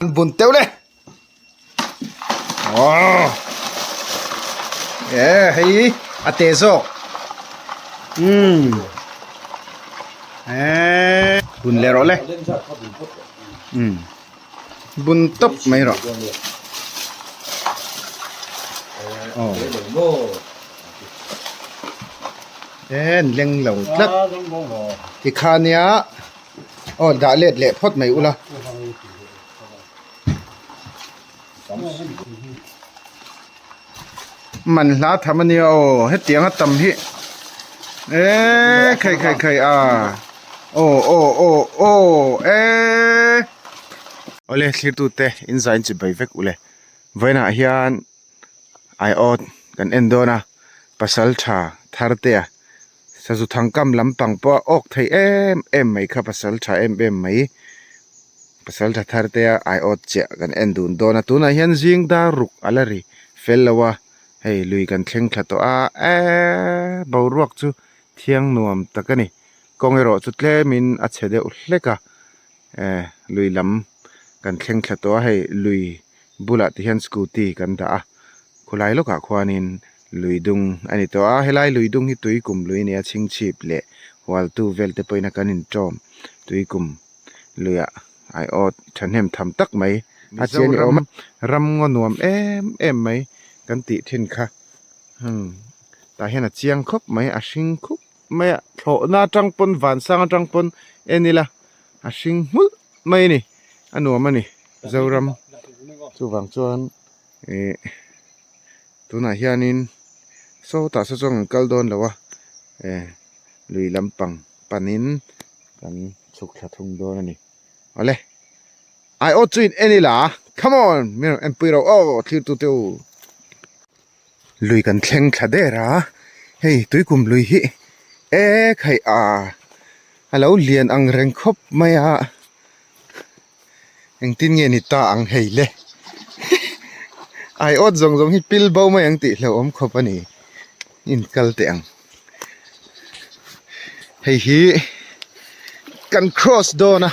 An bun teuh le. Aww. E hei a te zawk. Umm. E bun leh rawh le. Umm. Bun tawp mai rawh. Aw. E an leng lo tlat. Tikhania Aw dah let leh phawt mai ula. Man hla tham ania aw hetiang a tam hi eee khai khai khai a aw aw aw aw eee Awle thlirtute in zain chi bai vek ule vawiinah hian aiawt kan en dawn a pasal tha thar te a. Sazu thangkam lampang pawh a awk thei em em mai kha pasal tha em em mai pasal tha thar te a aiawt chiah kan en dun dawn a tunah hian zing dar ruk a la ri fel lo a hei lui kan thleng thla tawh a eeee boruak chu thiang nuam tak a ni kawng erawh chu tlemin a chhe deuh hlek a eh lui lam kan thleng thla tawh a hei lui bulah te hian scooty kan dah a khawlai lawkah khuanin lui dung a ni tawh a helai lui dung hi tui kum lui a ni a chhingchhip leh hualtu vel te pawhin a kan inṭawm tui kum luiah aiawt thahnem tham tak mai a chian ni awm a ram ngaw nuam em em mai kan tih thin kha hmm tah hian a chiang khawp mai a hring khup mai a thlawhna atang pawn vansang atang pawn en ila a hring hmulh mai a ni a nuam a ni Zoram chuvang chuan ih tunah hianin sawtah saw chuan kan kal dawn lo a eh lui lampang panin kan chhuk thla thung dawn a ni awle aiawt chu in en ila come on min rawn enpui rawh aw thlir tute u. Lui kan thleng thla der a, hei tuikum lui hi e khaih a a lo lian ang reng khawp mai a, engtin nge ni ta ang hei le aiawt zawng zawng hi pil bo mai ang tih hlauhawm khawp a ni inkal teh ang hei hi kan cross dawn a.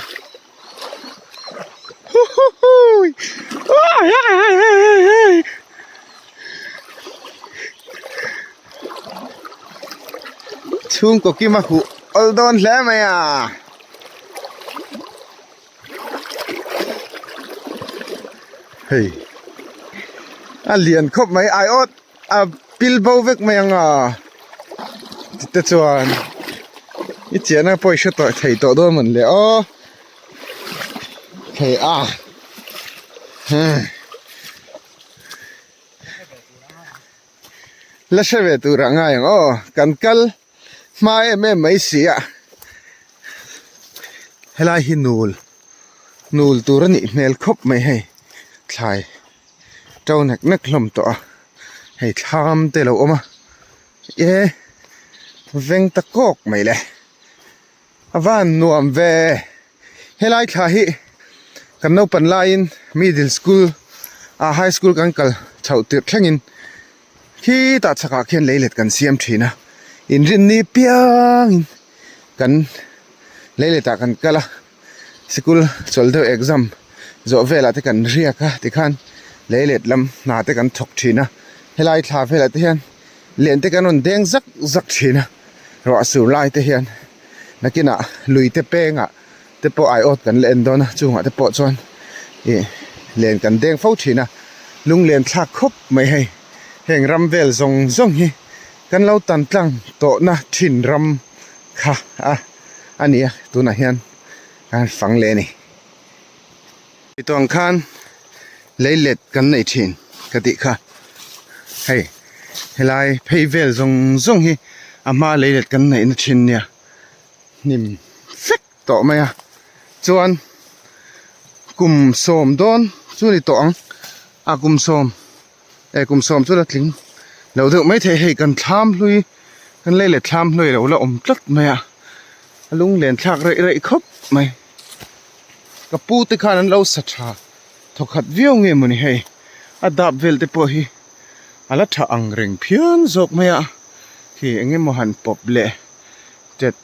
Chhungkaw kima huh awl dawn hle mai a. Hei a lian khawp mai aiawt a pil bo vek mai ang a tite chuan i chiahna pawh i hre tawh thei tawh dawn mawn le aw thei a hmm la hre ve tur ah ngai ang aw kan kal hma em em mai si a helai hi nul nul tur a nih hmel khawp mai hei thlai. To nek nek hlawm tawh a hei thlam te lo awm a e veng ta kawk mai le a van nuam ve helai thla hi kan naupan laiin middle school ah high school kan kal chhoh tirh thlengin khitah chhakah khian leilet kan siam thin a inrinni piangin kan leiletah kan kal a. Sikul chawlh deuh exam zawh velah te kan riak a tikhan lei let lam hna te kan thawk thin a helai thla velah te hian len te kan rawn deng zak zak thin a ruah sur lai te hian nakinah lui te pengah te pawh aiawt kan la en dawn a chungah te pawh chuan ih len kan deng fo thin a lunglen thlak khawp mai hei heng ram vel zawng zawng hi kan lo tan tlang tawhna thin ram kha a. a ni a tunah hian a fang leh a ni tawng khan lei let kan nei thin ka tih kha hei helai phei vel zawng zawng hi a hma lei let kan neih na thin nia hnim vek tawh mai a chuan kum sawm dawn chu ni tawh ang a kum sawm eh kum sawm chu la tling lo deuh maithei hei kan thlam hlui kan lei leh thlam hlui a lo la awm tlat mai a a lunglen thlak reih reih khawp mai ka pu te khan an lo sa tha thawkhat viau nge mawni hei a dap vel te pawh hi a la tha ang reng phian zawk mai a khi eng emaw han pawp leh tet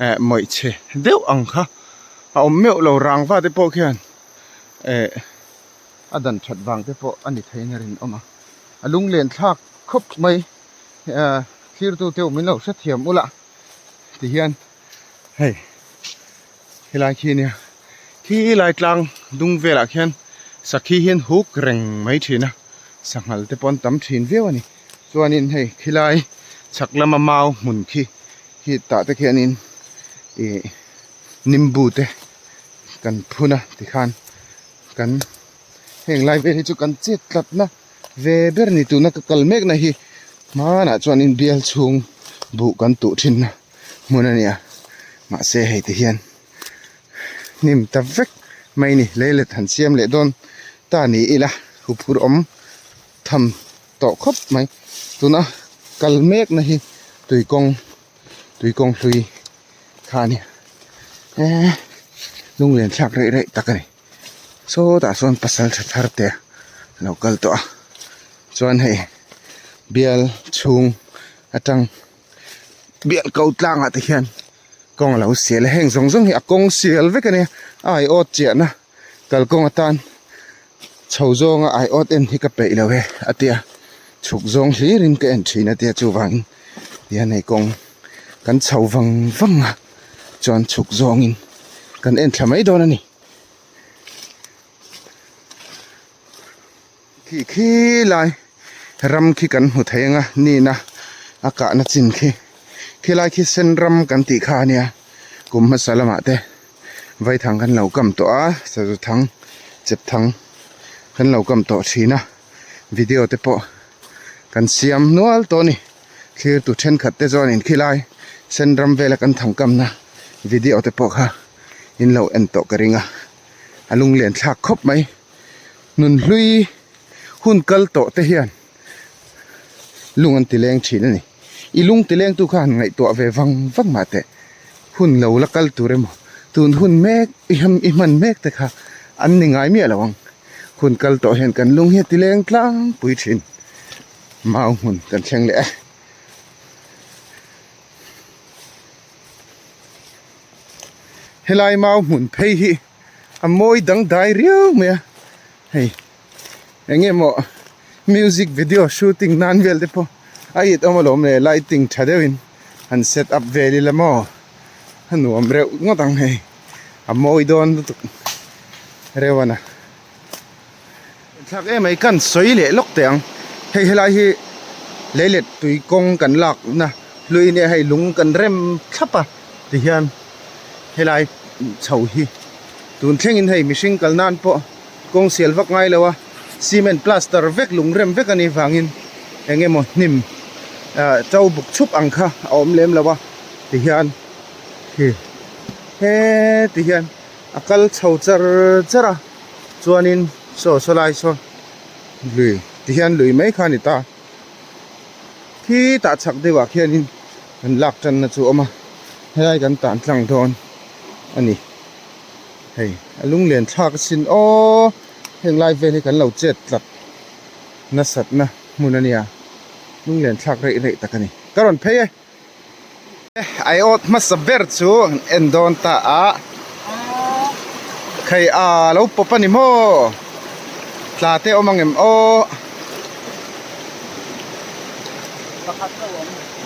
eh mawih chhe deuh ang kha a awm meuh lo rangva te pawh khian. Eh a dan that vang te pawh a ni theiin a rinawm a, a lunglen thlak khawp mai eh thlirtu te awm in lo hrethiam ula ti hian hei helai khi ania khilai tlang dung velah khian sakhi hian huk reng mai thin a sanghal te pawh an tam thin viau a ni chuanin hei khilai chhak lama mau hmun khi khi tah te khianin ih nimbu te. Kan phun a tikhan kan heng lai vel hi chu kan chet tlatna ve ber ni tuna ka kal mek na hi hmanah chuanin bial chhung buh kan tuh thin na hmun a ni a mahse hei ti hian hnim ta vek mai ni leilet han siam leh dawn ta ni ila huphurh awm tham tawh khawp mai tuna kal mek na hi tuikawng tuikawng hlui. Kha a ni eee lunglen thlak reih reih tak a ni sawtah sawn pasal tha thar te a lo kal tawh a chuan hei bial chhung atang bial ko tlangah te hian kawng a lo sial a heng zawng zawng hi a kawng sial vek a nia a aiawt chiahna kalkawng atan chho zawnga aiawt en hi ka peih lo e a tia chhuk zawng hlirin ka en thin a tia chuvangin tihian hei kawng kan chho vang vang a chuan chhuk zawngin kan en thla mai dawn a ni. Khi khi lai ram khi kan hmu thei ang a nina a kahna chin khi khilai khi sen ram kan tih kha a nia kum hmasa lamah te vaithang kan lo kam tawh a sazu thang chep thang kan lo kam tawh thin a video te pawh kan siam nual tawh a ni thlir tu thenkhat te chuanin khilai sen ram vela kan thang kamna video te pawh kha in lo en tawh ka ring a a lunglen thlak khawp mai. Nunhlui hun kal tawh te hian lung an ti leng thin a ni. I lung ti leng tu kha han ngaihtuah ve vang vang mah teh. Hun lo la kal tur emaw tun hun mek i ham i hman mek te kha an ni ngai miah lo ang. Hun kal tawh hian kan lung hi a ti leng tlangpui thin. Mau hmun kan thleng leh a. Helai mau hmun phei hi. A mawi dangdai riau mai a hei eng nge maw music video shooting nan vel te pawh a it awm alawm le lighting tha deuh in han set up vel ila maw a nuam reuh ngawt ang hei a mawi dawn lutuk reuh a na thlak em mai kan sawi leh lawk teh ang hei helai hi leilet tui kawng kan lak na hlui nia hei lung kan rem thlap a tihian helai chho hi tun thlengin hei mihring kal nan pawh kawng sial vak ngai lo a cement plaster vek lung rem vek a nih vangin eng emaw hnim ah to buk chhup ang kha a awm lem lo a tihian khi heti hian a kal chho char char a chuanin saw saw lai saw lui tihian lui mai kha a ni ta khitah chhak deuhah khianin kan lak tanna chu a awm a helai kan tan tlang dawn a ni hei a lunglen thlak asin aw heng lai vel hi kan lo chet tlat nasatna hmun a nia lunglen thlak reih reih tak a ni ka rawn phei e. Aiawt hmasa ber chu an en dawn ta a khai a lo pawp a ni maw tla te awm ang em aw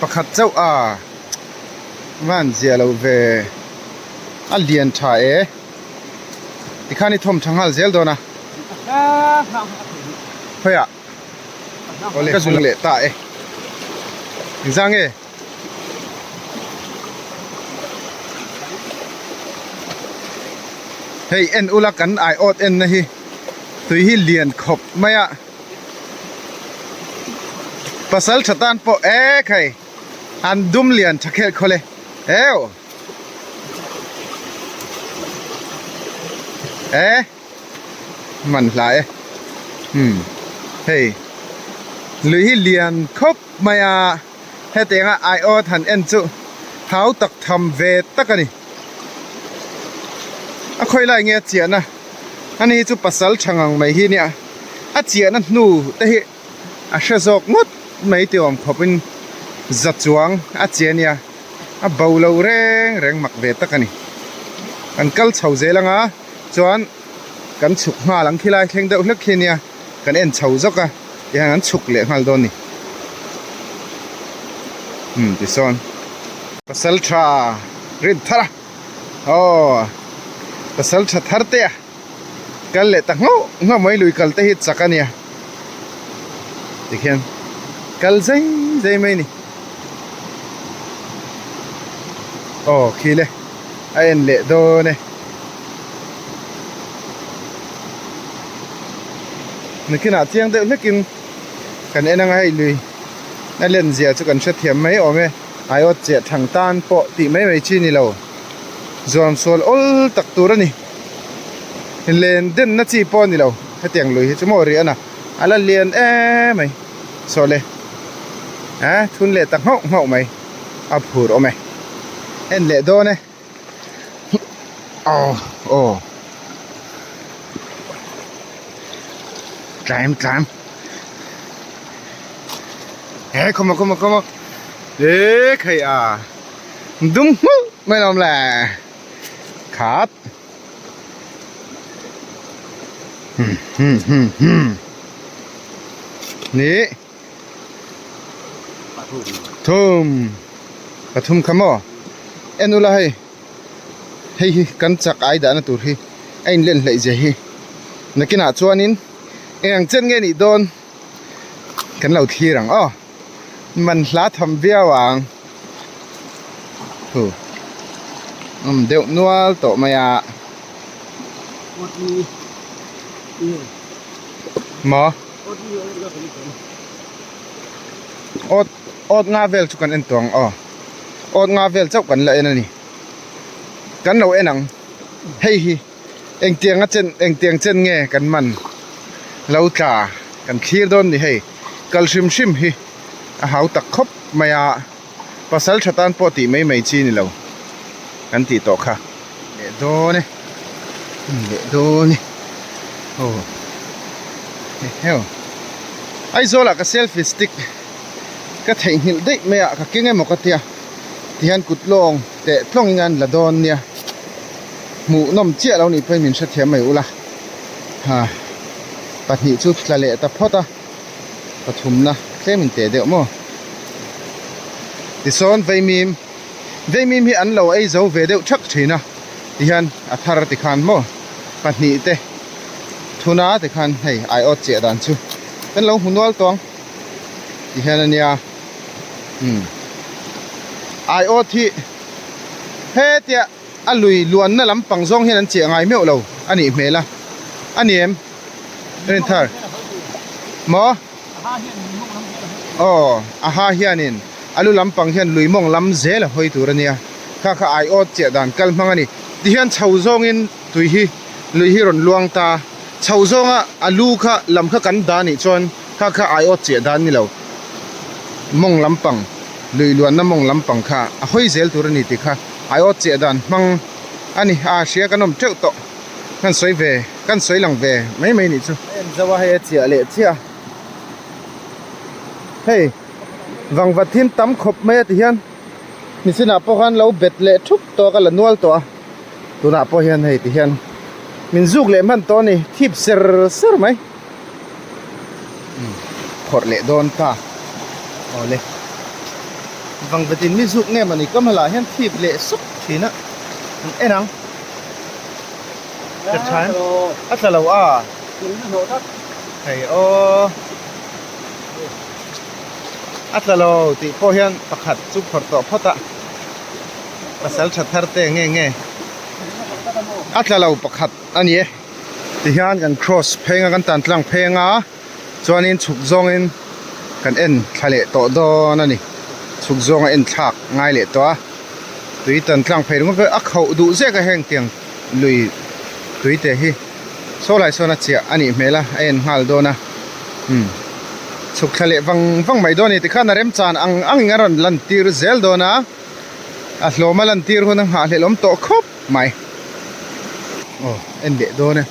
pakhat chauh a van zia lo ve a lian tha e tikhan i thawm tha nghal zel dawn a khawiah. Awle ka zung leh ta e. Engzah nge? Hei en ula kan aiawt en na hi tui hi lian khawp mai a. Pasal tha tan pawh ek hei an dum lian tha khelh khawlh e. Eo. E. man hla e umm hei lui hi lian khawp mai a hetiang a aiawt han en chu hau tak tham ve tak a ni a khawi lai nge a chiahna ani hi chu pasal tha ngang mai hi nia a chiahna hnu te hi a hre zawk ngawt mai ti awm khawp in za chuang a che ania a bo lo reng reng mak ve tak a ni kan kal chho zel ang a. Chuan Kan chhuk nghal ang khilai thleng deuh hlek khi nia kan en chho zawk a tihian an chhuk leh nghal dawn a ni. Umm tisawn pasal tha rin thar a aw pasal tha thar te a kal leh ta nghauh nghauh mai lui kal te hi chak a nia tikhian kal zai zai mai a ni aw khi le a en leh dawn e. Nakinah chiang deuh hlekin kan en anga hei lui a len zia chu kan hrethiam mai awm e aiawt chiah thang tan pawh tih mai mai chi ni lo zuam sual awl tak tur a ni len denna chi pawh a ni lo hetiang lui hi chu maw riah na a la lian em mai saw le ah thun leh ta nghauh nghauh mai a phur awm e en leh dawn e. Aw aw tlaim tlaim he khawma khawma khawma e khai a dum hmulh mai lawm le khat hmm hmm hmm hmm ni Thum pathum kha maw en ula hei hei hi kan chak ai dahna tur hi a in len hleih zia hi nakinah chuanin eng ang chen nge nih dawn kan lo thlir ang aw man hla tham viau ang hu awm deuh nual tawh mai a maw. Awt awt nga vel chu kan en tawh ang aw awt nga vel chauh kan la en a ni kan lo en ang hei hi engtiang a chen engtiang chen nge kan man lo tla kan thlir dawn ni hei kal hrim hrim hi a hau tak khawp mai a pasal tha tan pawh tih mai mai chi ni lo kan tih tawh kha leh dawn e leh dawn e aw heheu Aizawl ah ka selfie stick ka theihnghilh daih mai a ka keng emaw ka tia tihian kut lawng teh tlawng in an la dawn nia hmuh nawm chiah lo nih pawhin min hrethiam mai ula ha pahnih chu tla leh ta phawt a. Pathumna tlem in teh deuh maw? Tisawn Vaimim, Vaimim hi an lo ei zo ve deuh thak thin a, tihian a thar tikhan maw pahnih te thuna tikhan hei aiawt chiah dan chu kan lo hmu nual tawng tihian a nia umm aiawt hi hetia a lui luanna lampang zawng hian an chiah ngai meuh lo a nih hmel a a ni em? Rinthar maw aw a ha hianin a lu lampang hian lui mawng lam zel a hawi tur a nia kha kha aiawt chiah dan kal hmang a ni tihian chho zawngin tui hi lui hi rawn luang ta chho zawnga a lu kha lam kha kan dah nih chuan kha kha aiawt chiah dan ni lo mawng lampang lui luanna mawng lampang kha a hawi zel tur a ni tih kha aiawt chiah dan hmang a ni a hria kan awm teuh tawh. Kan sawi ve, kan sawi lang ve mai mai nih chu. A en zauh a hei a chiah leh chiah a, hei vangvat hi an tam khawp mai a ti hian nichinah pawh khan lo bet leh thup tawh a ka la nual tawh a, tunah pawh hian hei ti hian min zuk leh hman tawh a ni thip ser ser mai phawrh leh dawn ta awle vangvat in mi zuk nge mawni ka hmalah hian thip leh sup thin a an en ang. Ka tha em? A tla lo a. Hei aw. A tla lo tih pawh hian pakhat chu phawrh tawh phawt a. Pasal tha thar te nge nge. A tla lo pakhat a ni e. Tihian kan cross pheng a kan tan tlang pheng a chuanin chhuk zawngin kan en thla leh tawh dawn a ni. Chhuk zawnga en thlak ngai leh tawh a. Tui tan tlang phei ringawt a khauh duh zek a heng tiang lui tui te hi saw lai sawn a chiah a nih hmel a a en nghal dawn a umm chhuk thla leh vang vang mai dawn a ni tikhan a remchan ang ang in a rawn lan tir zel dawn a a hlawm a lan tir hun a nghahhlelh awm tawh khawp mai aw en leh dawn e.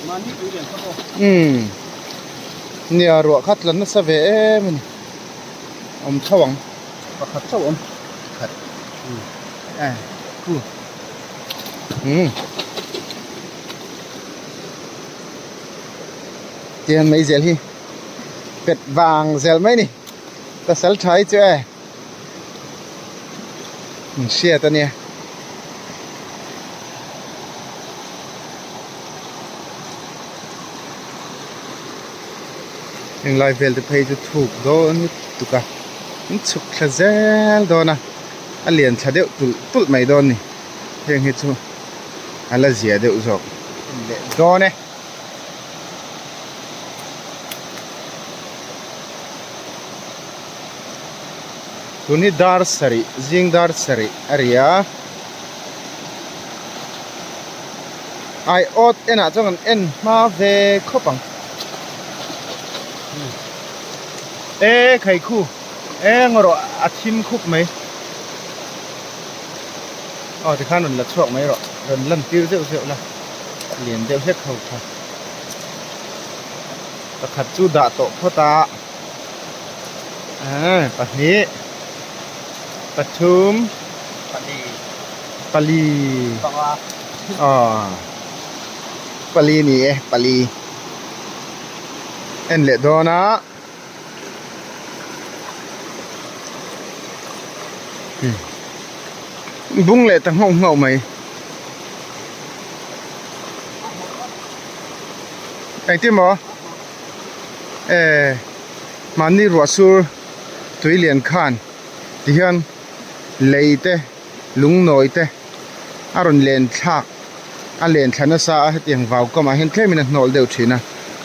Umm nia ruah kha tla nasa ve em a ni awm tho ang pakhat chauh awm khat eh khu umm tiang mai zel hi pet vang zel mai a ni pasal tha hi chu e in hriat a nia. Heng lai vel te phei chu thuk dawn lutuk a an chhuk thla zel dawn a a lian thla deuh tulh tulh mai dawn a ni heng hi chu a la zia deuh zawk leh dawn e. Tun hi dar sarih zing dar sarih a ri a ai awt enah chuan kan en hma ve khawp ang e khaikhu eng erawh a thim khup mai aw tikhan rawn la chhuak mai rawh rawn lan tir zeuh zeuh la lian deuh hlek ho kha pakhat chu dah tawh phawt a. Pahnih pathum pali aw pali ni e pali en leh dawn a bung leh ta nghauh nghauh mai engtin maw. Eh mahni ruah sur tui lian khan ti hian lei te lung nawi te a rawn len thlak a len thla nasa a hetiang vau kamah hian tlem in a hnawlh deuh thin a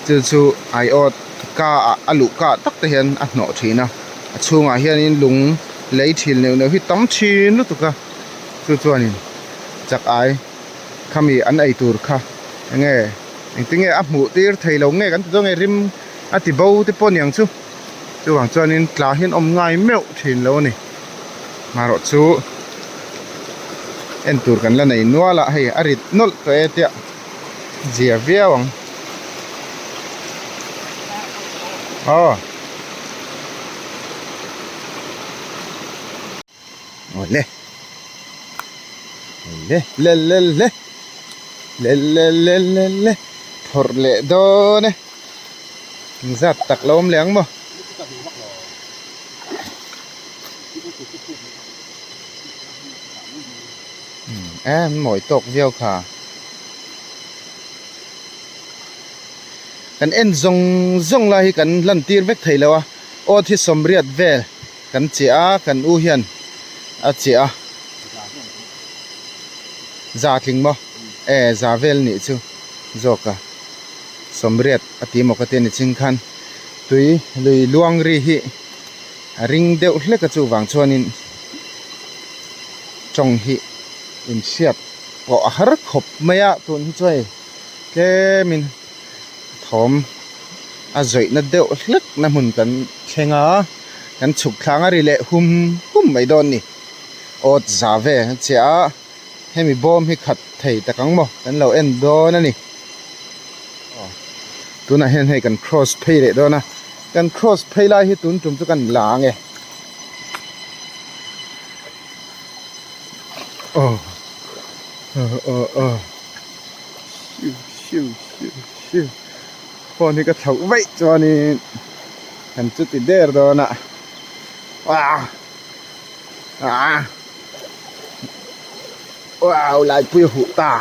chu chu aiawt ka ah a luh kah tak te hian a hnawh thin a a chhungah hianin lung lei thil neuh neuh hi tam thin lutuk a chu chuanin chak ai khami an ei tur kha enge. Engtinge a hmuh tir thei lo nge kan ti dawn nge rim a ti bo te pawh niang chu chuvang chuanin tla hian awm ngai meuh thin lo a ni marawh chu en tur kan la nei nual a hei a rit nawlh tawh e tia zia viau ang aw. Awle le le le le le le le le le phawrh leh dawn e engzat tak lo awm leh ang maw e mawi tawk viau kha kan en zawng zawng lai hi kan lan tir vek thei lo a aw thi sawmriat vel. Kan chiah a, kan u hian a chiah a, za tling maw? E, za vel nih chu zawk a, sawmriat a ti maw ka ti a ni ching khan tui lui luang ri hi a ring deuh hlek a chuvang chuanin tawng hi inhriat pawh a har khawp mai a tun hi chuan hei tlemin thawm a zawihna deuh hlek na hmun kan thleng a. Kan chhuk thlang a ri leh hum hum mai dawn ni. Awt za ve a chiah a, hemi bawm hi khat thei tak ang maw kan lo en dawn a ni. Aw tunah hian hei kan cross phei leh dawn a, kan cross phei lai hi tun tum chu kan la ang e. Aw aw aw aw siu siu siu siu phone hi ka thlauh vaih chuanin. Kan chu ti der dawn a ah ah wow laipui a huh ta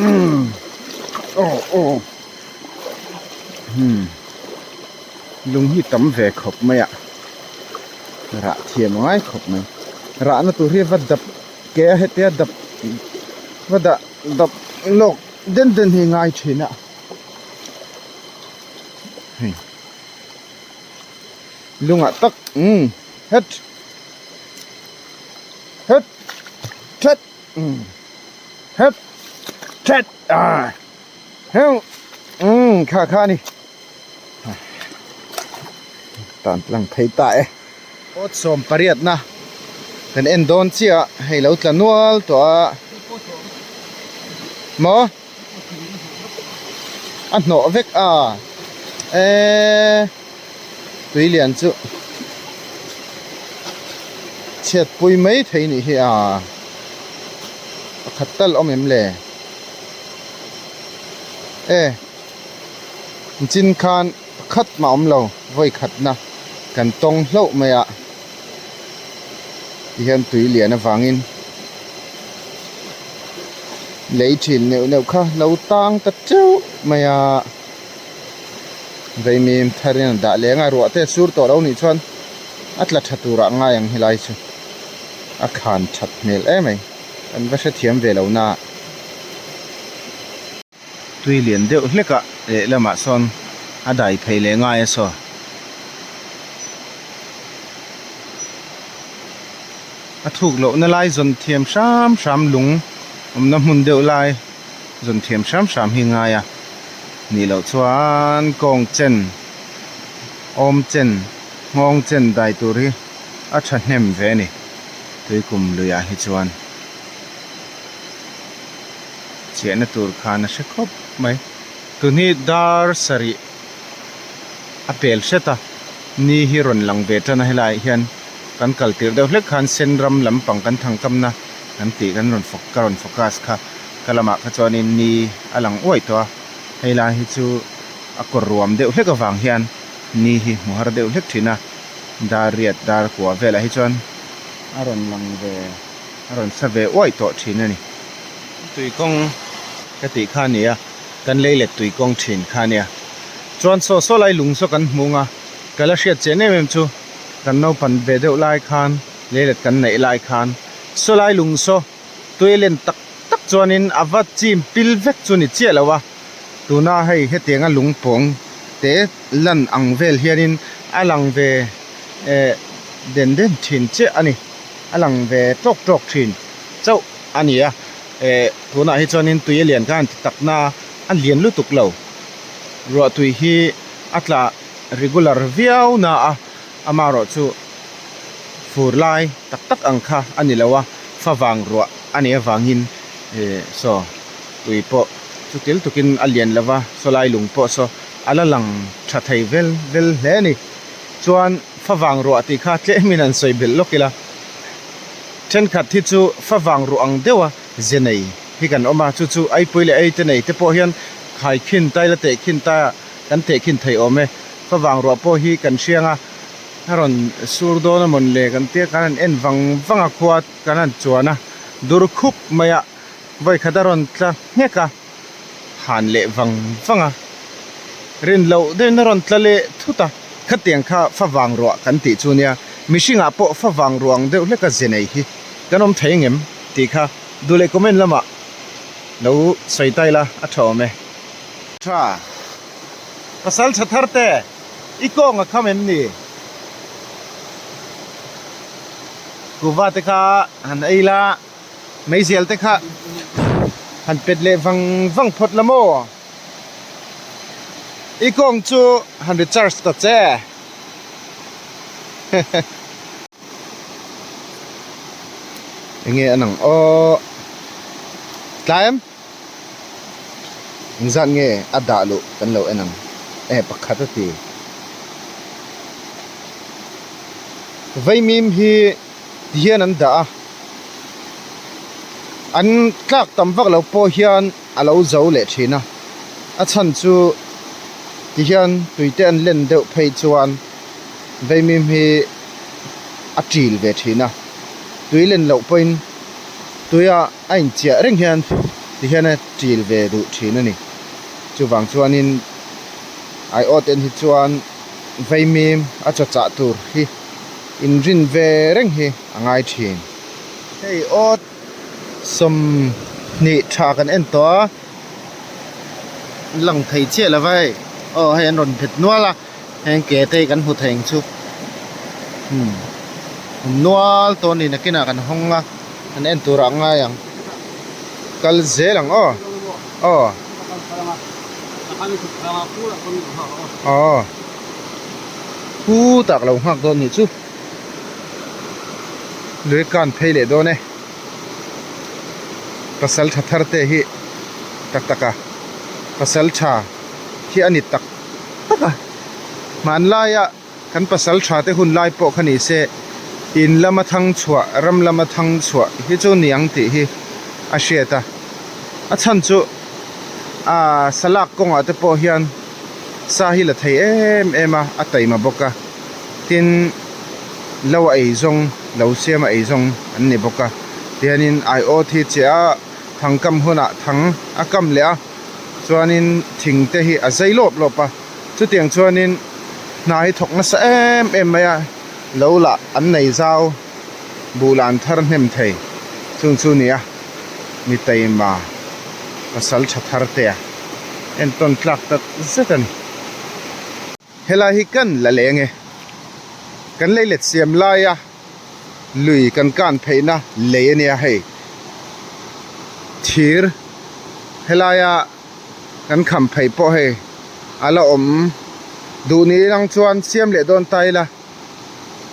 umm aw aw hmm lung hi tam ve khawp mai a rah thiam a ngai khawp mai rahna tur hi va dap ke a hetia dap va dah dap lawk den den hi ngai thin a. Hei lungah tak umm het het thet umm het thet ah heu umm kha kha a ni tan tlang phei ta e awt sawm pariatna kan en dawn chiah a hei lo tla nual tawh a. Maw? A hnawh vek a. Eee tui lian chu chhiat pui mai thei nih hi a. Pakhat tal awm em le? E chin khan pakhat mah awm lo vawi khatna kan tawng hlauh mai a tihian tui lian avangin lei thin neuh neuh kha lo tang ta teuh mai a vaimim thar in a dah leng a ruah te a sur tawh lo nih chuan a tla tha turah ngai ang helai chu a khan that hmel em mai kan va hrethiam ve lo na. Tui lian deuh hlek ah lehlamah sawn a dai phei leh ngai a saw. A thuk lohna lai zawn thiam hram hram lung awmna hmun deuh lai zawn thiam hram hram hi ngai a nih loh chuan kawng chen awm chen nghawng chen dai tur hi a thahnem ve a ni tuikum luiah hi chuan. Chiahna tur khan a hre khawp mai. Tun hi dar sarih a pel hret a, ni hi rawn lang ve tan a helaiah hian kan kal tirh deuh hlek khan sen ram lampang kan thangkamna kan tih kan rawn ka rawn focus kha ka lamah kha chuanin ni a lang uaih tawh a, hei lai hi chu a kawr ruam deuh hlek avang hian ni hi hmu har deuh hlek thin a, dar riat dar kua velah hi chuan a rawn lang ve. A rawn sa ve uaih tawh thin a ni. Tui kawng ka tih kha a ni a, kan lei let tui kawng thin kha a nia. Chuan saw saw lai lung saw kan hmung a, ka la hriat chian em em chu kan naupan ve deuh lai khan lei let kan neih lai khan saw lai lung saw tui len tak tak chuanin a va chim pil vek chu ni chiah lo a, tuna hei hetianga lung pawng te lan ang vel hianin a lang ve eh den den thin chiah a ni. A lang ve tawk tawk thin chauh a ni a eh tunah hi chuanin tui a lian kha an ti tak na a lian lutuk lo ruah tui hi a tla regular viau na a amaherawh chu fur lai tak tak ang kha a ni lo a favang ruah a nih avangin eh saw tui pawh chutil tukin a lian lo va saw lai lung pawh saw a la lang tha thei vel vel hle a ni. Chuan favang ruah tih kha tlemin an sawi belh lawk ila, thenkhat hi chu favang ruah ang deuha ze nei hi kan awm a, chu chu aipui leh aite nei te pawh hian khaikhin ta ila tehkhin ta kan tehkhin thei awm e. Favang ruah pawh hi kan hriang a, a rawn sur dawn a mawn le kan tia kan han en vang vang a khua kan han chuan a, dur khup mai a vawikhat a rawn tla nghek a. han leh vang vang a, rin loh deuhin a rawn tla leh thut a, khatiang kha favang ruah kan tih chu nia, mihringah pawh favang ruang deuh hleka ze nei hi kan awm thei ngem tih kha duh leh comment lamah lo sawi ta ila a tha awm e. Tha, pasal tha thar te, i kawng a kham em ni? Kuva te kha han ei la. Meizial te kha han pet leh vang vang phawt la maw? I kawng chu han recharge ta che. Enge an ang aw. Tlai em? Engzat nge a dah luh kan lo en ang e pakhat a ti. Vaimim hi. Ti hian an dah a, an tlak tam vak lo pawh hian a lo zo leh thin a, a chhan chu ti hian tui te an len deuh phei chuan vaimim hi a til ve thin a, tui len loh pawhin tuia a inchiah reng hian ti hian a til ve duh thin a ni, chuvang chuanin aiawt en hi chuan vaimim a chaw chah tur hi. Inrin ve reng hi a ngai thin. Hei awt 20 tha kan en tawh a, lang thei chiah lo va hei, aw hei an rawn bet nual a, heng ke te hi kan hmu thei ang chu, umm awm nual tawh a ni nakinah kan hawng a, kan en turah a ngai ang, kal zel ang aw, aw. Aw. Pu tak lo nghak dawn nih chu lui kan phei leh dawn e pasal tha thar te hi Tak tak a, pasal tha hi a ni tak tak a. Hmanlaia kan pasal tha te hun lai pawh kha ni se, in lama thang chhuah, ram lama thang chhuah hi chu niang tih hi a hriat a. A chhan chu aaa salak kawngah te pawh hian sa hi la thei em em a, a taima bawk a. Tin, lo a ei zawng, lo siam a ei zawng an ni bawk a. Tihianin aiawt hi che a. Thang kam hunah thang a kam leh a, chuanin thing te hi a zai lawp lawp a, chutiang chuanin hna hi thawk nasa em em mai a, lo lah an nei zau buh lah an thar hnem thei chung chu ni a, mi taima pasal tha thar te a entawn tlak tak zet a ni. Helai hi kan la leng e, kan lei let siam laia. Lui kan kan pheihna lei a nia hei thir helaia kan kham pheih pawh hei a la awm duh ni lang chuan siam leh dawn ta ila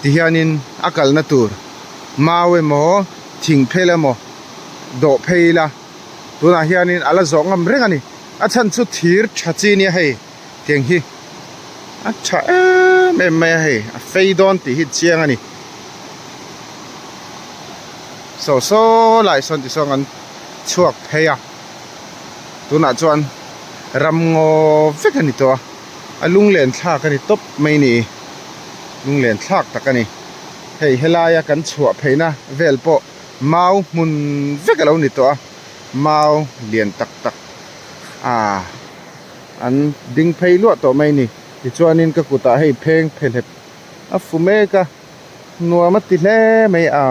tihianin a kalna tur mau emaw thing phel emaw dawh phei ila tunah hianin a la zawh ngam reng a ni a chhan chu thir tha chi nia hei. Tiang hi a tha em em mai a hei a fei dawn tih hi chiang a ni saw saw lai sawn ti sawn an chhuak phei a tunah chuan ram ngaw vek a ni tawh a a lunglen thlak a ni tawp mai ni lunglen thlak tak a ni hei helaia kan chhuah pheihna vel pawh mau hmun vek a lo ni tawh a mau lian tak tak ah. An ding phei luah tawh mai ni. Tichuanin ka kutah hei pheng phehlep a fu mek a, nuam a ti hle mai a,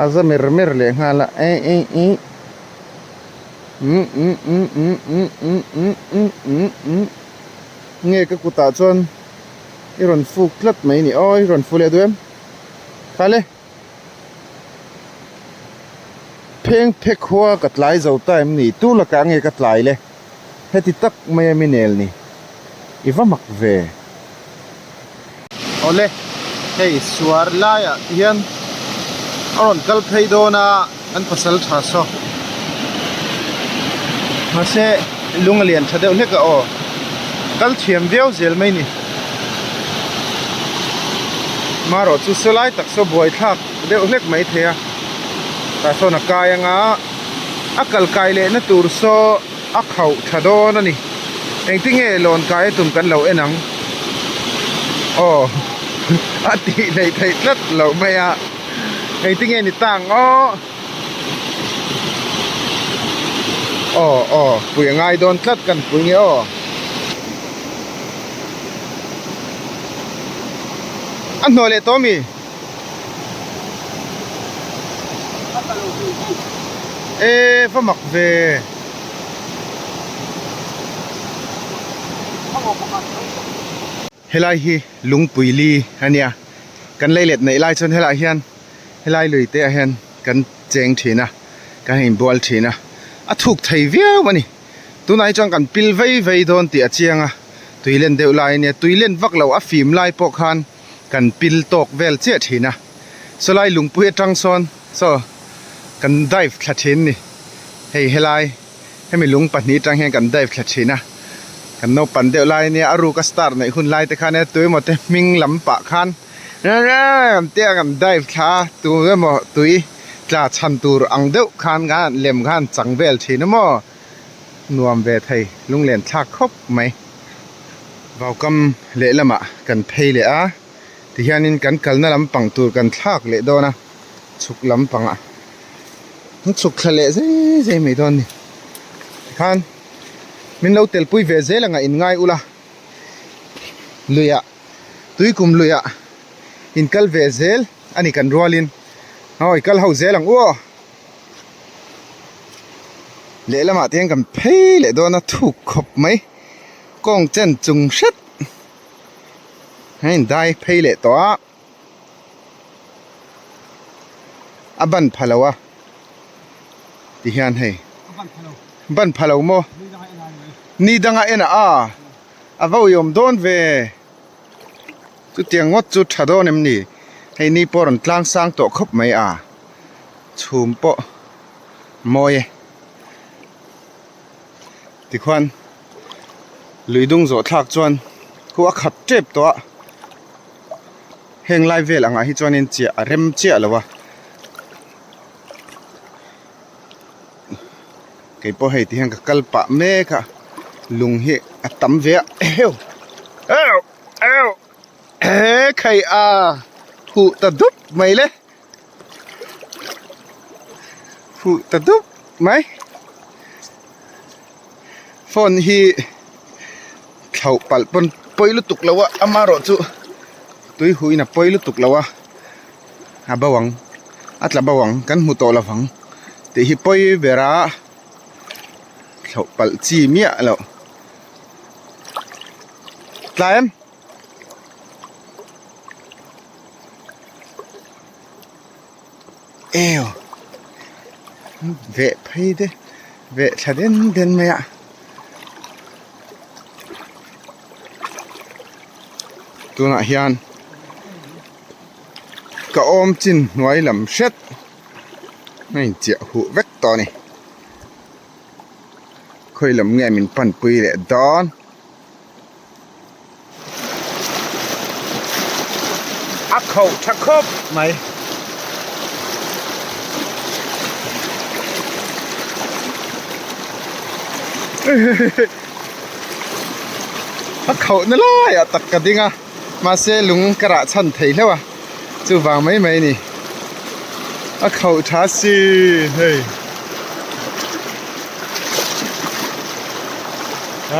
a za mer mer leh nghal a, eh eh eh umm umm umm umm umm umm umm umm umm umm nge ka kutah chuan i rawn fuk tlat mai ni aw i rawn fu leh duh em khale. Pheng phe khua ka tlai zo ta em ni? Tu lakah nge ka tlai le? Heti tak mai a mi nel ni. I va mak ve. Awle, hei suar laiah ti hian a rawn kal phei dawn a, an pasal tha saw. Mahse, lung a lian tha deuh hlek a aw. Kal thiam viau zel mai ni. Marawh chu saw lai tak saw buai thlak deuh hlek mai thei a. Tah sawn a kai anga a kal kai leh na tur saw a khauh tha dawn a ni. Engtinge lawn kai a tum kan lo en ang. Aw a tih hleih theih tlat loh mai a. Engtinge ni ta ang aw. Aw aw pui a ngai dawn tlat kan pui nge aw. A hnawh leh tawh mi? E va mak ve. Helai hi lungpui li a nia kan lei let neih lai chuan helaiah hian helai lui te ah hian kan cheng thin a kan inbual thin a a thuk thei viau a ni tunah hi chuan kan pil vei vei dawn tih a chiang a tui len deuh lai a nia tui len vak loh a fim lai pawh khan kan pil tawk vel chiah thin a sawlai lungpui atang sawn saw kan dive thla thin a ni hei helai. Hemi lung pahnih atang hian kan dive thla thin a, kan naupan deuh lai ania a ruk a star neih hun lai te khan e tui emaw te hming lam pah khan an tia kan dive thla a tu emaw tui tla chhan tur ang deuh khan khan lem khan chang vel thin a maw nuam ve thei lunglen thlak khawp mai. Vaukam lehlamah kan phei leh a tihianin kan kalna lampang tur kan thlak leh dawn a chhuk lampangah. An chhuk thla leh zai zai mai dawn a ni tikhan min lo telpui ve zel anga in ngai ula luiah tuikum luiah in kal ve zel a ni kan rualin aw i kal ho zel ang u aw lehlamah te hian kan phei leh dawn a thuk khawp mai kawng chen chung hret a in dai phei leh tawh a. A ban pha lo a ti hian hei ban pha lo maw ni danga en a a a va uiawm dawn ve chutiang ngawt chu tha dawn em ni hei ni pawh a rawn tlang sang tawh khawp mai a chhum pawh mawi e. Tikhuan lui dung zawh thlak chuan khu a khat tep tawh a, heng lai vel angah hi chuanin chiah a rem chiah lo a. Kei pawh hei ti hian ka kal pah mek a, lung hi a tam ve a eheu euh euh he khai a huh ta dup mai le huh ta dup mai phone hi thlauh palh pawn pawi lutuk lo a amaherawh chu tui huh in a pawi lutuk lo a. A bo ang a tla bo ang kan hmu tawh lo vang tih hi pawi ber a thlauh palh chi miah loh tlai em eo veh phei te veh thla den den mai a. Tunah hian ka awm chin hnuai lam hret a inchiah huh vek tawh a ni. Khawi lam nge min panpui leh dawn. A khauh tha khawp mai. A khauh na laiah tak ka ding a mahse lung ka rah chhan thei hlauh a chuvang mai mai a ni a khauh tha si hei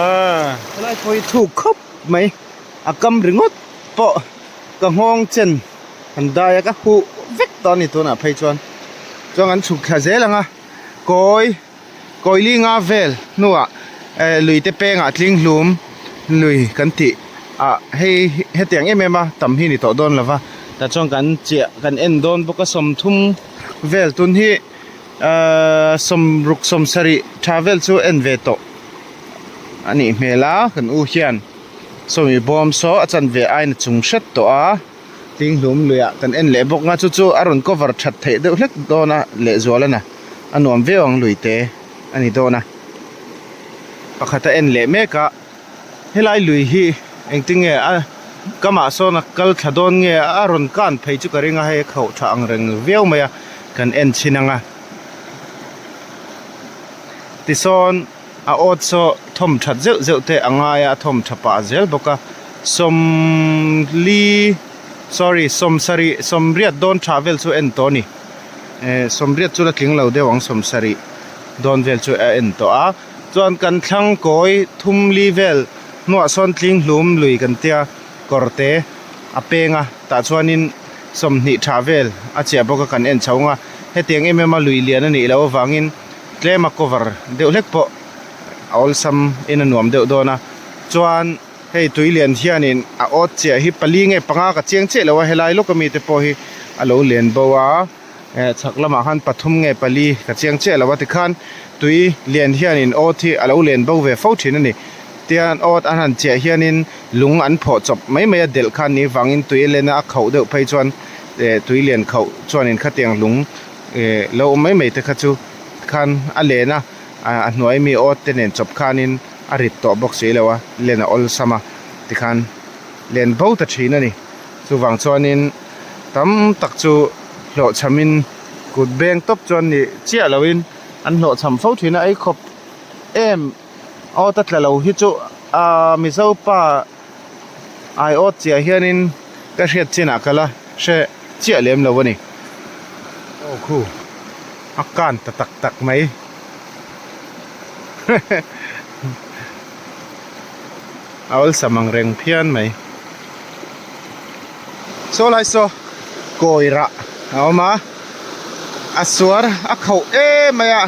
ah helai pawh hi thuk khawp mai a kam ringawt pawh ka nghawng chen an dai a ka huh vek tawh a ni tunah phei chuan chuan an chhuk thla zel ang a kawi. Kawili nga vel hnuah eh lui te pengah tling hlum lui kan tih ah hei hetiang em em a tam hi ni tawh dawn lova tah chuan kan chiah kan en dawn bawk a 30 vel tun hi ahh sawmruk sawmsarih tha vel chu en ve tawh a nih hmel a kan u hian sawmi bawm saw a chanve ain a chung hret tawh a. Tling hlum luiah kan en leh bawk nga chu chu a rawn cover that theih deuh hlek dawn a lehzual a na a nuam viau ang lui te a ni dawn a pakhat a en leh mek a helai lui hi engtin nge a kamah sawn a kal thla dawn nge a rawn kan phei chu ka ring a hei a khauh tha ang reng viau mai a kan en chhin ang a tisawn a awt saw thawm that zeuh zeuh te a ngai a a thawm tha pah zel bawk a sawmli sorry sawmsarih sawmriat dawn tha vel chu a en tawh a ni eh sawmriat chu la tling lo deuh ang sawmsarih dawn vel chu a en tawh a chuan kan thlang kawi thumli vel hnuah sawn tling hlum lui kan tia kawr te a peng a tah chuanin 20 tha vel a chiah bawk a kan en chho ang a hetiang em em a lui lian a nih loh avangin. Tlem a cover deuh hlek pawh a awlsam in a nuam deuh dawn a chuan hei tui lian hianin a awt chiah hi pali nge panga ka chiang chiah lo a helai lawk ami te pawh hi a lo len bo a eh chhak lamah khan pathum nge pali ka chiang chiah lo a tikhan tui lian hianin awt hi a lo len bo ve fo thin a ni tian awt an han chiah hianin lung an phawh chawp mai mai a delh khan ni vangin tui a len a a khauh deuh phei chuan eh tui lian khauh chuanin khatiang lung. Eh lo awm mai mai te kha chu khan a len a a hnuai mi awt te nen chawp khanin a rit tawh bawk si lo a len a awlsam a tikhan len bo ta thin a ni chuvang chuanin tam tak chu hlawhchhamin kut beng tawp chuan ni chiah loin an hlawhchham fo thin a ei khawp em awt a tla lo hi chu ah mizo pa aiawt chiah hianin ka hriat chinah ka la hre chiah lem lo a ni. Aw khu a kan ta tak tak mai a awlsam ang reng phian mai. Saw lai saw kawi rah a awm a a suar a khauh em mai a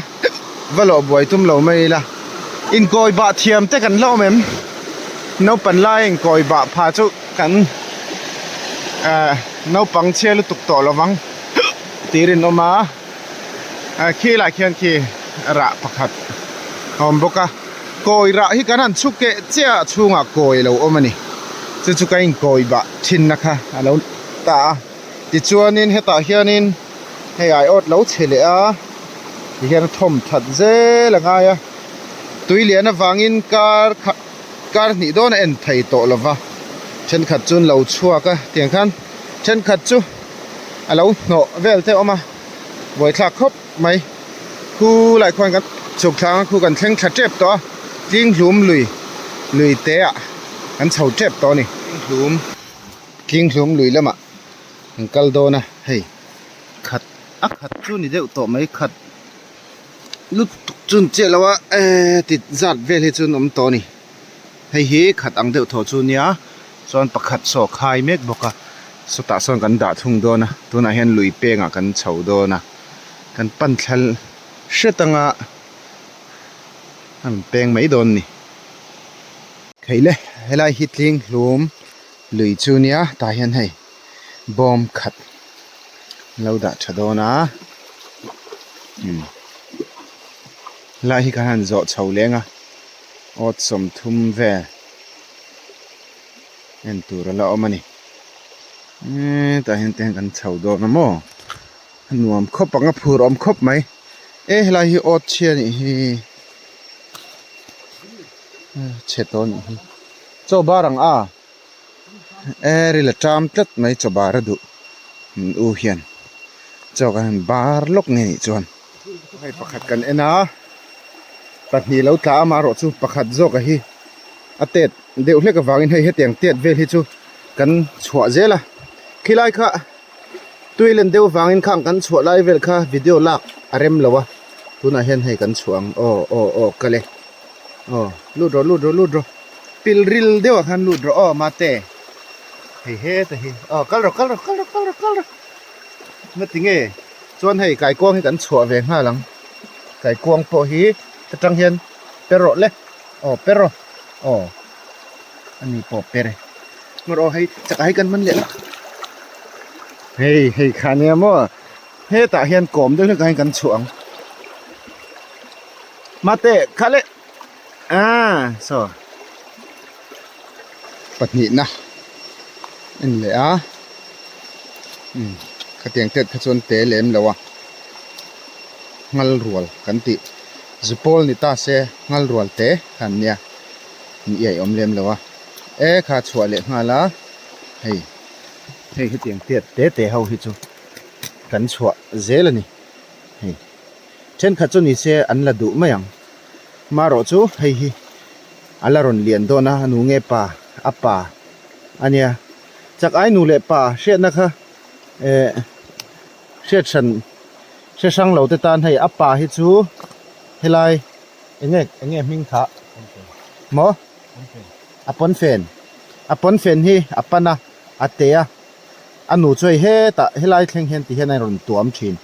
va lawh buai tum lo mai ila inkawi bah thiam te kan hlauh awm em naupang lai inkawi bah pha chu kan ah naupang chhia lutuk tawh lo vang tih rinawm a ah khi lah khian khi rah pakhat a awm bawk a kawi rah hi kan han chhuk keh chiah a chhungah kawi a lo awm a ni chu chu ka inkawi bah thinna kha a lo ta a tichuanin hetah hianin hei aiawt lo chhe leh a tihian a thawm that zel a ngai a. Tui lian avangin kar khat kar hnih dawn a en thei tawh lo va, thenkhat chu an lo chhuak a tiang khan thenkhat chu a lo hnawh vel te a awm a, buaithlak khawp mai. Khu lai khuan kan chhuk thlang a khu kan thleng thla tep tawh a, tling hlum lui lui te ah kan chho tep tawh a ni. Tling hlum tling hlum lui lamah kan kal dawn a hei khat a khat chu ni deuh tawh mai khat lutuk chu an chiah lo a eee ti zat vel hi chu an awm tawh a ni hei hi khat ang deuh thaw chu nia chuan pakhat saw khai mek bawk a sawtah sawn kan dah thung dawn a tunah hian lui pengah kan chho dawn a kan pan thla hret anga an peng mai dawn a ni theih le helai hi tling hlum lui chu nia tah hian hei bawm khat lo dah tha dawn a umm helai hi kan han zawh chho leng a awt 30 vel en tur a la awm a ni eee tah hian te hian kan chho dawn a maw a nuam khawp ang a phur awm khawp mai e helai hi awt chhia a nih hi chhe tawh a nih hi chaw bar ang a. E ril a ṭam tlat mai chaw bar a duh an u hian chaw kan han bar lawk nge nih chuan hei pakhat kan en a pahnih lo tla amaherawh chu pakhat zawk a hi a tet deuh hlek avangin hei hetiang tet vel hi chu kan chhuah zel a khilai kha tui len deuh avangin khang kan chhuah lai vel kha video lak a rem lo a tunah hian hei kan chhuah ang aw aw aw kal e aw lut rawh lut rawh lut rawh. Pil ril deuh ah khan lut rawh aw mate hei heta hi aw kal rawh kal rawh kal rawh kal rawh kal rawh na ti nge chuan hei kaikuang hi kan chhuah ve nghal ang kaikuang pawh hi ta tang hian per rawh le aw per rawh aw ani pawh per e ngawr aw hei chakah hi kan man leh la hei hei kha nia maw hetah hian kawm deuh hlek ah hian kan chhuah ang mate kha le. Ah saw pahnihna en leh a umm khatiang tet kha chuan te lem lo a nghal rual kan tih zu pawl ni ta se nghal rual te kha an nia an iai awm lem lo a e kha chhuah leh nghal a hei hei hetiang tet te te ho hi chu kan chhuah zel a ni hei. Thenkhat chu nise an la duh mai ang. Marawh chu hei hi a la rawn lian dawn a, a nu nge pa a pa a nia. Chak ai nu leh pa hriatna kha eh hriat hran hre hrang lo te tan hei a pa hi chu helai enge enge hming thah maw a pawnfen a pawnfen hi a pan a a te a a nu chu hei hetah helai thleng hian ti hian a rawn tuam thin.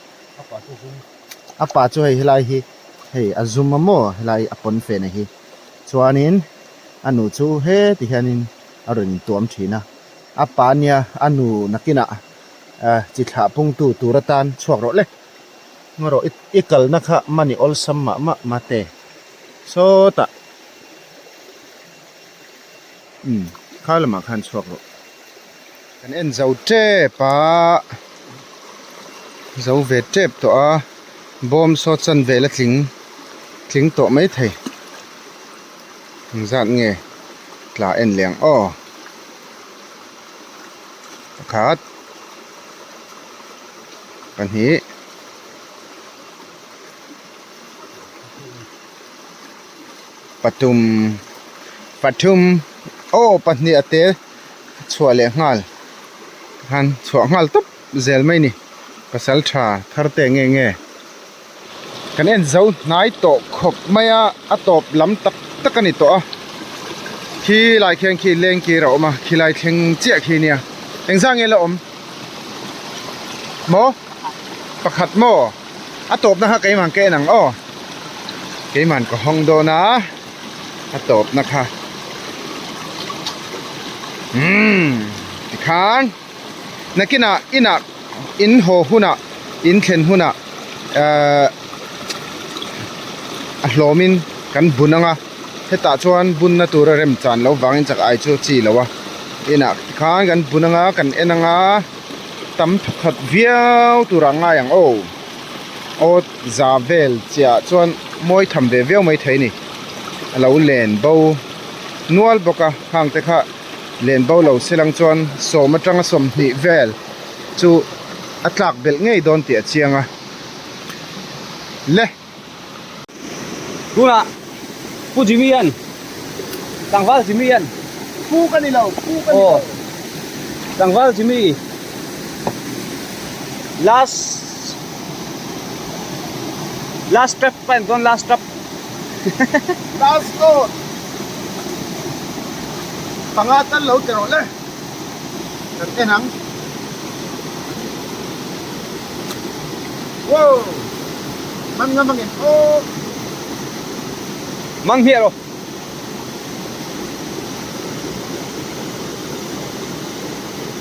A pa chu hei helai hi hei a zum a maw helai a pawn fen a hi chuanin a nu chu heti hianin a rawn intuam thin a a pa nia a nu nakinah ah chi thlah pungtu tur atan chhuak rawh le ngaw rawh i kalna kha mani awlsam mah mah mate sawtah umm kha lamah khan chhuak rawh. Kan en zo tep a zo ve tep tawh a bawm saw chan vel a tling tling tawh mai thei engzat nge tla en leh ang aw pakhat pahnih pathum pathum aw pahnih a tel. Chhuah leh nghal han chhuah nghal tawp zel mai ni pasal tha thar te nge nge kan en zo hnai tawh khawp mai a a tawp lam tak tak a ni tawh a khi lai khian khi leng kir a awm a khi lai thleng chiah khi nia engzah nge la awm maw pakhat maw a tawpna kha keimah ka en ang aw keimah ka hawng dawn a. A tawpna kha umm tikhan nakinah inah in haw hunah in thlen hunah ehh a hlawmin kan bun ang a hetah chuan bunna tura rem chan loh vangin chak ai chu chi lo a inah tikhan kan bun ang a kan en ang a tam thawkhat viau turah a ngai ang aw. Aw za vel chiah chuan mawi tham ve viau mai thei a ni. a lo len bo nual bawk a khang te kha len bo lo se lang chuan sawm atanga sawmhnih vel chu a tlak belh ngei dawn tih a chiang a le. Tunah Pu Jimmy hian tlangval Jimmy hian Pu ka ni lo Pu ka ni lo tlangval Jimmy last last trap ka en dawn last trap last load panga tal lo ti rawh le kan en ang wow man nga mangin aw mang hmiah rawh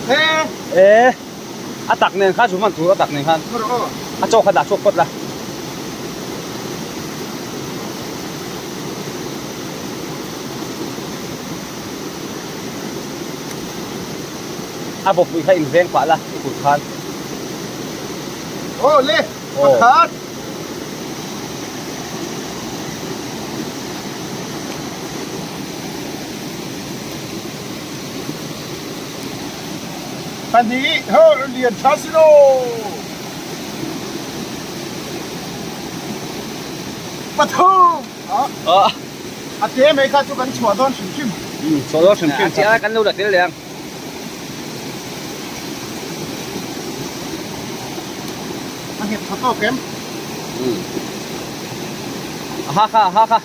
he e a tak nen khan chu man tur a tak nen khan a chaw kha dah chhuak phawt la. A bawpui kha inveng pah la i kut khan. Aw le, pakhat. Pahnih, ho lian tha si lo. Pathum. A te mai kha chu kan chhuah dawn hrim hrim. Chhuah dawn hrim hrim. A chiah kan lo la tel leh ang. A nghet tha tawk em? A ha kha, a ha kha.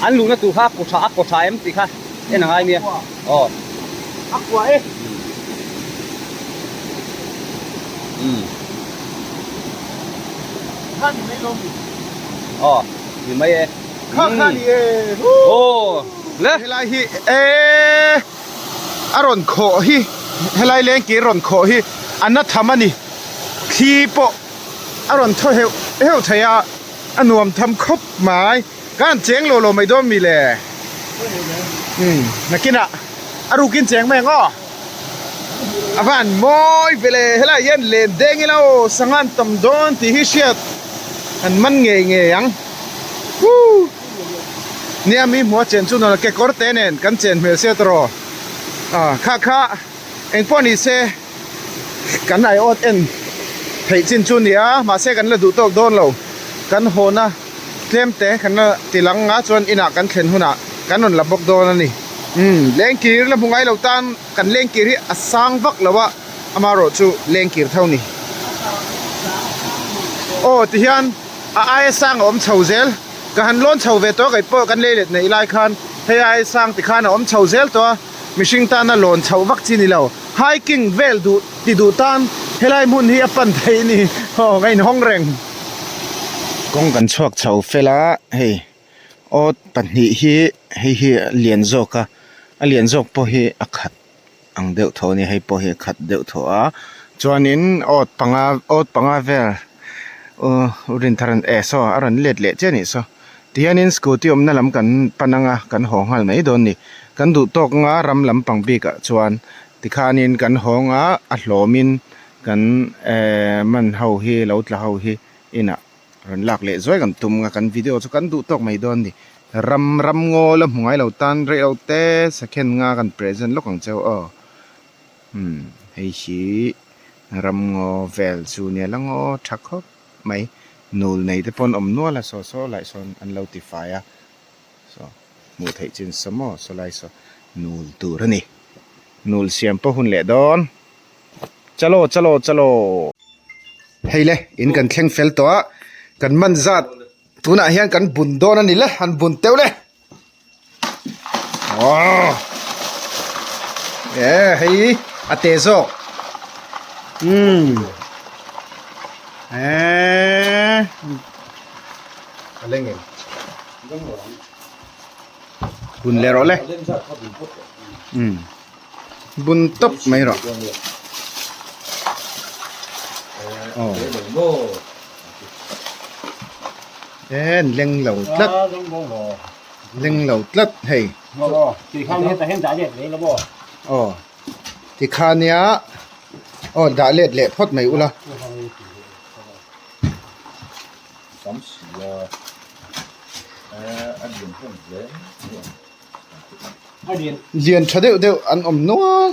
An luhna tur kha a tha a kaw tha em tih kha en a ngai nia. Aw. A kua e. Kha ni mai lo mi. Aw, ni mai e. Kha kha ni e. Aw, le. Helai hi e a rawn khawh hi helai lengkir rawn khawh hi a na tham a ni. Thli pawh a rawn thaw heuh heuh thei a, a nuam tham khawp mai. Ka han cheng lo lo mai dawn mi le. Umm nakinah a rukin cheng mai ang aw. A van mawi ve le helai hian len deng ila aw sangha an tam dawn tih hi hriat an man ngei ngei ang. Woo! Nia mi hmuh a chen chu nuam lo kekawr te nen kan chen hmel sia tawh ah kha kha engpawh ni se. Kan aiawt en theih chin chu nia mahse kan la duh tawk dawn lo kan hawna tlem te kan la ti lang nga chuan inah kan thlen hunah kan rawn la bawk dawn a ni umm lengkir la hmu ngai lo tan kan lengkir hi a sang vak lo a amaherawh chu lengkir tho ni aw tihian a aia sang a awm chho zel ka han lawn chho ve tawh a keipawh kan lei let neih lai khan hei aia sang tikhan a awm chho zel tawh a. Mihring tana lawn chhoh vak chi ni lo. Hiking vel duh ti duh tan helai hmun hi a pan theih ni. Aw ka inhawng reng. Kawng kan chhuak chho fel a, hei awt pahnih hi hei hi a lian zawk a, a lian zawk pawh hi a khat ang deuh tho a ni, hei pawh hi a khat deuh tho a. Chuanin awt panga awt panga vel u Rinthar-a'n eh saw a rawn let leh chiah a nih saw. Tihianin scooty awmna lam kan pan anga kan haw nghal mai dawn ni. Kan duh tawk anga ram lampang bikah chuan tikhanin kan hawng a, a hlawmin kan ehh man ho hi lo tla ho hi inah rawn lak leh zuai kan tum anga kan video chu kan duh tawk mai dawn ni. Ram ram ngaw la hmu ngai lo tan rei lo te second nga kan present lawk ang cheu aw. Umm hei hi ram ngaw vel chu nia la ngaw tha khawp. mai nul nei te pawn awm nual a saw saw lai sawn an lo ti fai a saw hmuh theih chin saw maw saw lai saw nul tur a ni nul siam pawh hun leh dawn chalo chalo chalo hei le in kan thleng fel tawh a kan man zat tunah hian kan bun dawn a ni le han bun teuh le. Aww e hei a te zawk umm eee a leng em bun leh rawh le umm bun tawp mai rawh aw e an leng lo tlat leng lo tlat hei aw tikhania aw dah let leh phawt mai ula Lian tha deuh deuh an awm nual.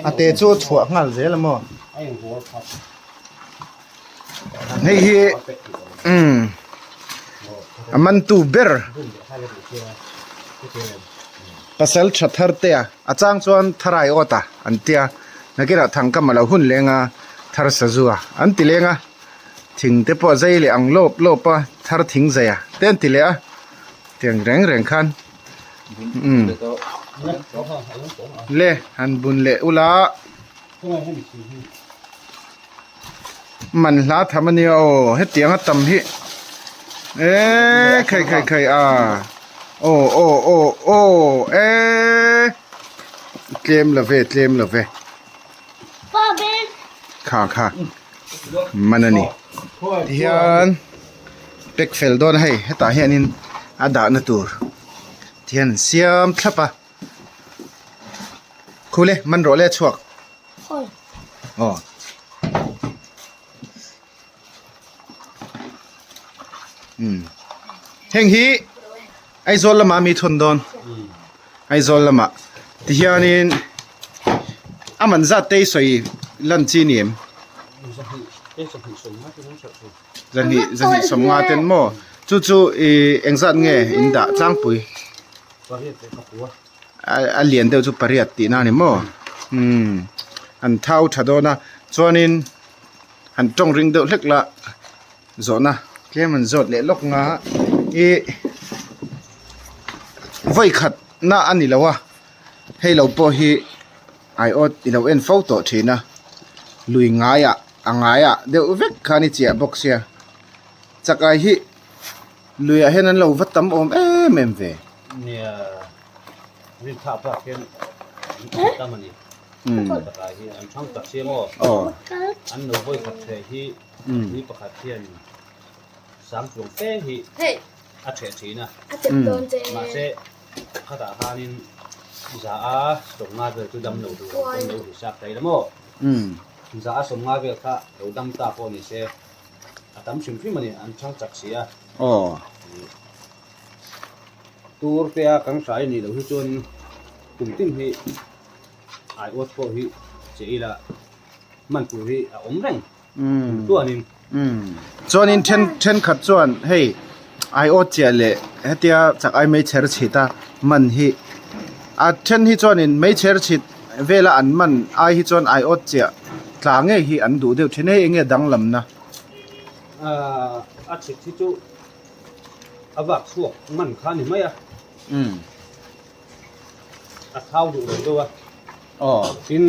A te chu a chhuah nghal zel a maw? Hei hi umm a mantu ber pasal tha thar te a a chang chuan tharai awt a an tia nakinah thangkam a lo hun leng a thar sazu a an ti leng a thing te pawh a zai leh ang lawp lawp a thar thing zai a te an ti leh a tiang reng reng khan umm le han bun leh ula. Man hla tham ania aw hetiang a tam hi eee khai khai khai a aw aw aw aw eee tlem lo ve tlem lo ve kha kha man a ni tihian pack fel dawn a hei hetah hianin a dahna tur tihian an siam thlap a. Khule man rawh le chhuak. Aw. Um. Heng hi Aizawl lamah mi thawn dawn. Aizawl lamah tihianin a man zat te i sawi lan chi ni em? Zahnih zahnih sawmnga ten maw? Chu chu ih engzat nge in dah tlangpui? A lian deuh chu pariat tihna a ni maw umm an thau tha dawn a chuanin han tawng ring deuh hlek la zawhna tlem an zawt leh lawk nga ih vawi khat na a ni lo a hei lo pawh hi aiawt i lo en fo tawh thin a lui ngaiah a ngaiah deuh vek khan i chiah bawk sia chakai hi. Luiah hian an lo va tam awm em em ve. Nia, rin thah bak hian an tam a ni. Takah hian an thang tak sia maw? An lo vawi khat theh hi ni pakhat hian sang chuang fe hi a theh thin a. Mahse khatah khanin za a sawmnga vel chu dam lo tur ang pawn lo hisap thei la maw? Za a sawmnga vel kha lo dam ta pawh ni se. A tam hrim hrim a ni, an chhang chak si a. Aw. Tur te a kan hrai nih loh hi chuan kum tin hi aiawt pawh hi che ila hman tur hi a awm reng kum chuanin. Chuanin then thenkhat chuan hei aiawt chiah leh hetia chak ai meichher chhit a man hi a then hi chuanin meichher chhit vela an man ai hi chuan aiawt chiah tla ngei hi an duh deuh thin hei enge danglamna. Ahh a chhit hi chu a vak chhuak man kha a ni mai a. Umm. A thau duh lo deuh a. Aw. Tin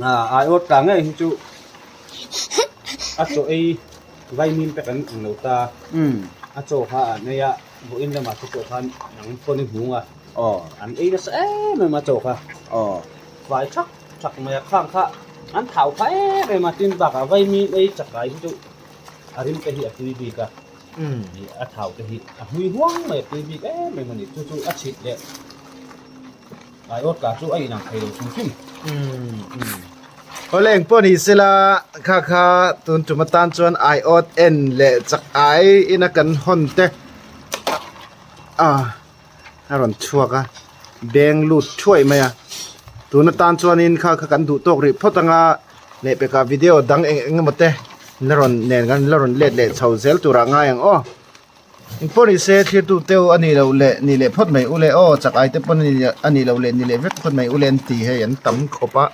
ah aiawt tla ngei hi chu a chaw ei vaimim te kan ang lo ta. Umm. A chaw kha an ei a vawiin lamah te pawh khan nang pawn i hmung a. Aw. An ei nasa em em a chaw kha. Aw. Fai thak thak mai a khang kha an thau kha em em a tin bakah vaimim ei chakai hi chu a rim te hi a tui bik a a thau te hi a hmui huang mai a tui bik em em a ni chu chu a chhit leh aiawt tla chu a inang thei lo hrim hrim. Awle engpawh ni sela kha kha tun tum atan chuan aiawt en leh chak ai ina kan hawn te a. a rawn chhuak a beng lut thuai mai a tun atan chuanin kha kha kan duh tawk rih phawt anga lehpekah video dang eng eng emaw te la rawn nen kan la rawn let leh chho zel turah ngai ang aw engpawh ni se thlir tu teu a nih loh leh nih leh phawt mai ule aw chak ai te pawn a nih loh leh nih leh vek phawt mai ule an ti hei an tam khawp a.